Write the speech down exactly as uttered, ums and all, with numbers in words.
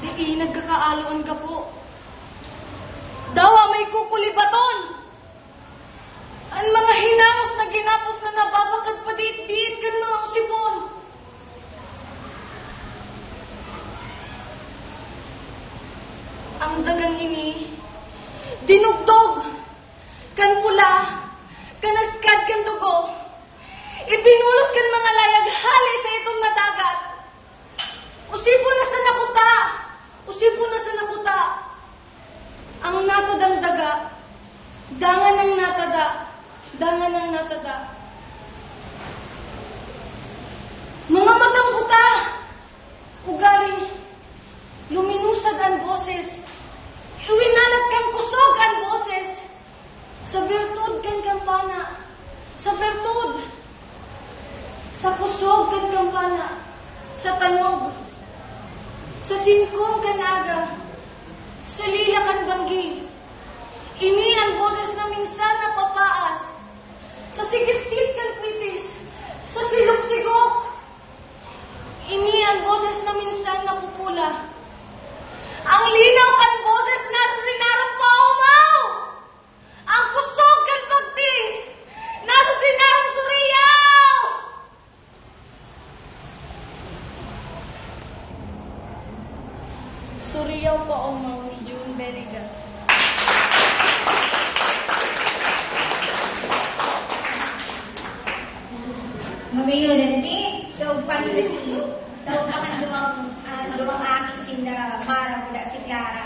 Dai nagkakaaloan ka po. Dawa may kukulibaton! An mga hinangos na ginapos na nababakad padiit-diit kan mga usipon. Ang dagang ini, dinugdog kan pula, kan askad kan dugo, ibinulos kan mga layag hale sa itom na dagat. Usipon na sa nakuta! Usipon na sa nakuta! Ang natadang daga, dangan ang natada, dangan ang natada. Mga matang buta! Ugaling luminusad an boses. Iwinalat kan kusog an boses. Sa birtud kan kampana. Sa birtud. Sa kusog kan kampana. Sa tanog. Sa singkong kan aga. Sa lila kan banggi. Ini an boses na minsan napapaas. Sa sigit-sit kan kwitis. Sa silog-sigok. Ini an boses na minsan napupula. Ang linaw kan boses nasa sinarong paomaw! Ang kusog kan pagting nasa sinarong suriyaw! Suriyaw Paomaw ni June Beriga. Magayon, hindi. Taog pa rin. Taog pa kan duwang, ah, duwang aki sinda Mara, buda si Clara.